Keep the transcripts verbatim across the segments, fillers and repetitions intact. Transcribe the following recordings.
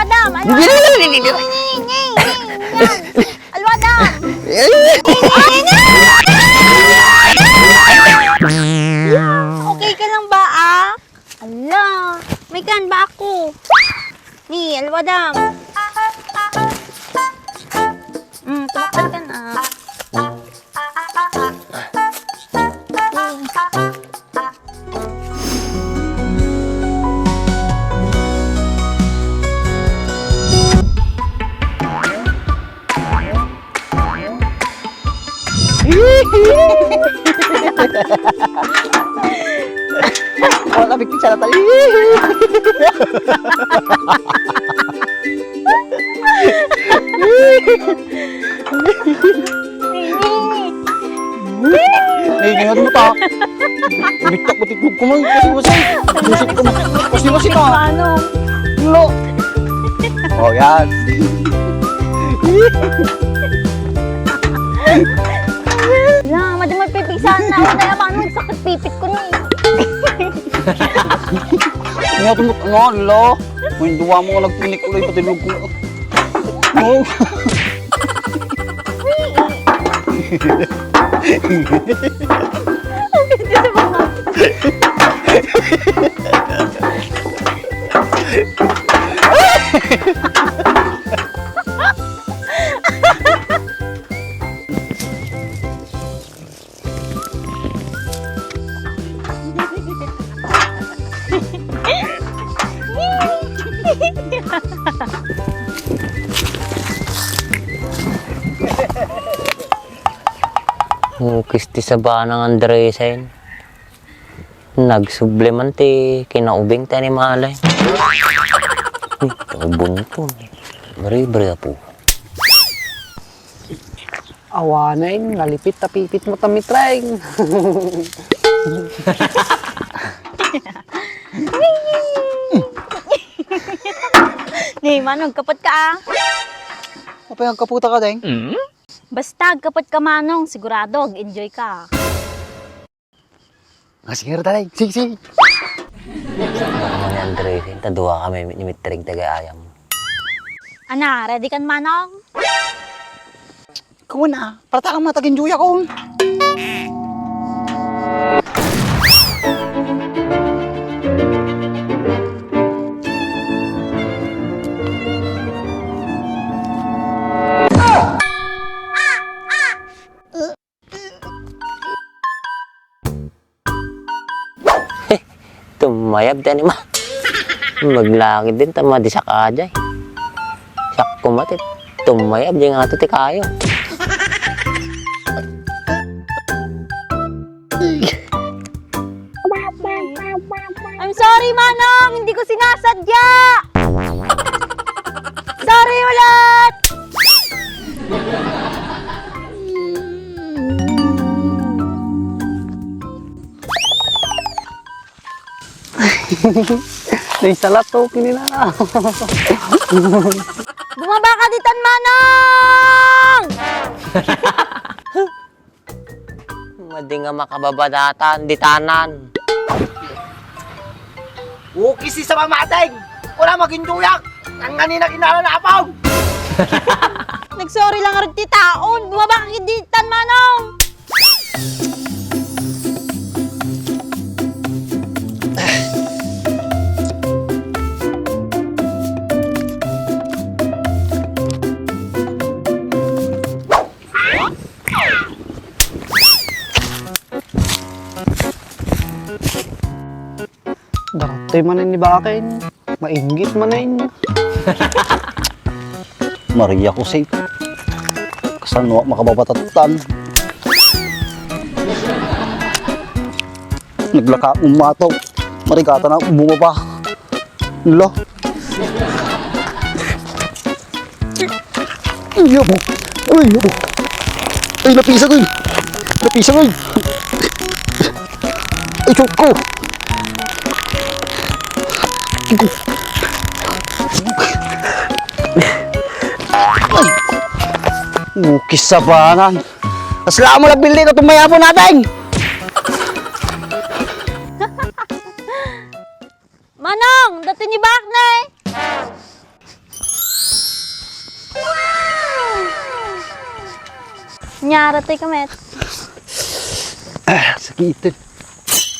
Adam, alwa. Yan. Alwa, Adam. Okay ka lang ba, ah? Ala, may kan ba ako? Ni, alwa, Adam. Mm, tumakan ka na. Wala kami pizza na tayo. Nini. Nini, ano ta? Bitak ko tiklog ko man. Kasi wasi. Kasi wasi ka. Ano? Lo. Oh, yan. Na, madi mo pipiksahan na ako. Kaya paano magsakit pipit ko ni? Ano, ano, lo? Kung duwa mo, nagtinik ko lang, patiklog ko. No. Ukis ti sabana nga Andresen. Nagsubli man ti kinaubing ti animalay. Hmm, ubon ko. Bari-bari, apo. Awanen, nalipit ta pipit mo, Tamitreng. Ni, Manong, agkaput ka, ah. Apay, agkaputa ka, Deng? Basta, agkaput ka, Manong. Sigurado, ag-enjoy ka. Ah, sige, Rutalay. Sige, sige. Ano ni Andres, ta dua kami ni Mitring taga ayam. Ana, ready kan, Manong? Kuwan, ah. Para ta ka matagin juya ko. Tumayab ti anima. Maglangit din, ta madisak a jay. Sakko mati, tumayab jay nga ti kayo. I'm sorry, Manong! Hindi ko sinasadya! Sorry ulit! Naisalato, kinina. Bumaba ka ditan, Manong! Madi nga makababa datan, ditanan. Ukis ti sabana, Mateng! Wala maginduyak! Nangngani na kinala na apaw! Nagsorry lang arog ti taon! Bumaba ka ditan, Manong! Daratoy manen ni Baken. Mainggit manen. Maria Jose. Kasano ak makababatatan? Naglaka umato. Marigatan na bumaba. Lo. Ay, yabo. Ay, yabo. Ay, napisag, oy. Napisag, oy. Ay, Diyos ko. Ay. Ukis sabanan. Kasla mo nagbildi ko tumayapo natin. Manong, dati ni Baknay. Nyara toy ka met. Ah, sakit.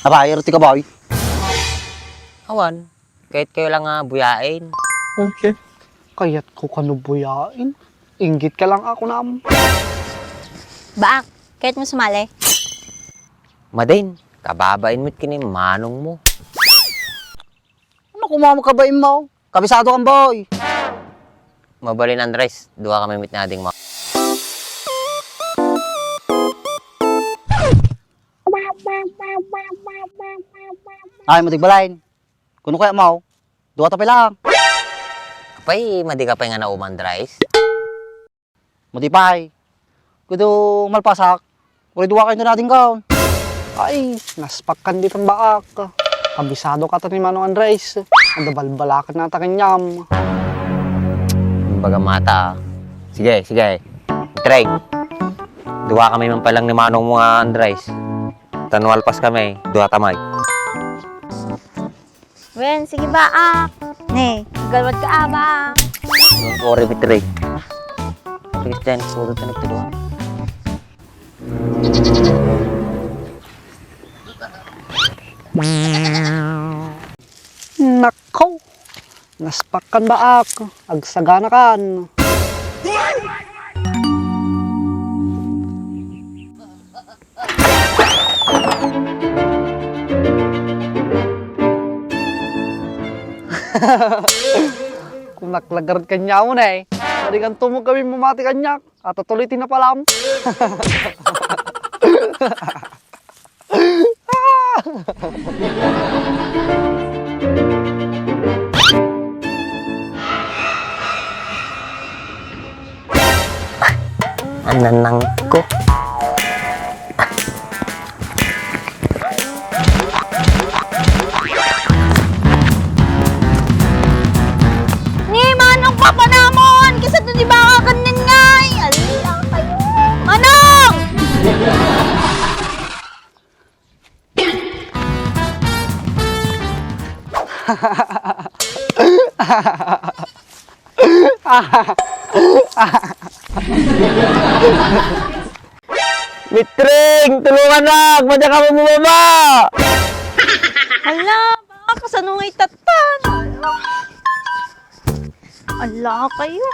Abay, aro ti kabawi. Awan, kayat kayo lang nga buyain. Okay. Kayat ko kano buyain. Inggit ka lang ako nam. Baak, kayat mo sumali? Madin, kababain mo't kini manong mo. Ano kuma mo kabain mo? Kabisado kan boy. Mabalin, Andres, dua kami mit nading ma- Ay, matigbalin. Kuno kaya mo? Dua ta pay lang. Apay, madi ka pay nga nauman, Andres? Madi pay. Kuno malpasak, uri dua kayo na ding gaon. Ay, naspak kan di pambaak. Kabisado ka ta ni Manong Andres. Adabalbalakan na ta kanyam. Baga mata, ah. Sige, sige. Treng. Dua kami man pay lang ni Manong mo nga Andres. Tan malpas kami, dua ta may. Wen, sige baak. Ne, galwad ka, ah, baak. Sorry, Mitri. Please, Jen, puro ka nagtulungan. Nako, naspak kan baak. Agsagana kan. Kunak la garud kaniak, ne. Adi kan tumog kami mamati kaniak. Ato tuloy ti napalam. Ananang ko. Ni Manong Papa namon, kisa to di ba kakanyan ngay? Ala kayo. Manong! Mitring, tulunganak! Madya ka bumaba! Hala, baka kasano nga itatan? Ala kayo.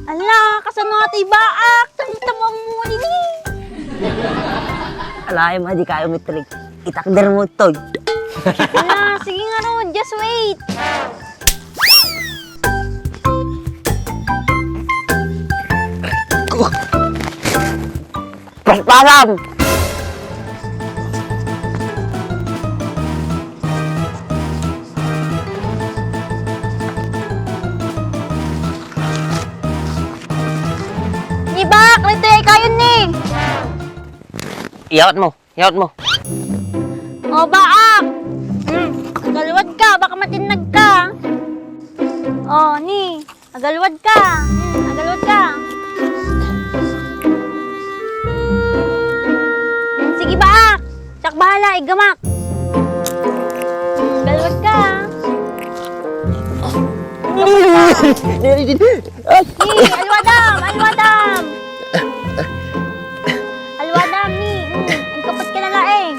Ala, kasano nga ti baak? Tangita mo ang muli ni. Ala, ay, madi kayo, Mitring. Itakder mo, Toy. Ala, sige nga ron, just wait. Paspasan! Ni baak, rito ay kayon ni. Iyawat mo. Yaot mo. O, baak! Mm, agalwad ka, baka matinnag ka. O, ni, agalwad ka. Mm, agalwad ka. Mm, sige, baak. Siak bahala, igamak. Agalwad ka. Ni, alwadam! Alwadam! Alwadam, ni. Mm, ang kapot ka na laeng.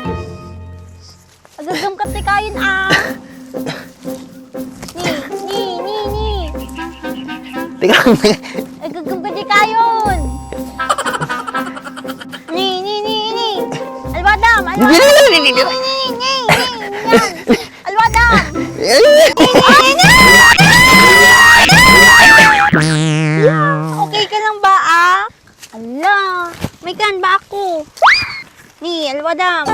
Agagam ka ti kayon, ah. Ni, ni, ni, ni. Teka, Agagam ka ti kayon. Ni, ni, ni, ni. Alwadam, alwadam. Ni, ni, ni, ni, ni. Ni, ni, ni, ni. Yan. Alwadam! Okay ka lang ba, ah? Ala, may kan ba ako? Ni, alwadam.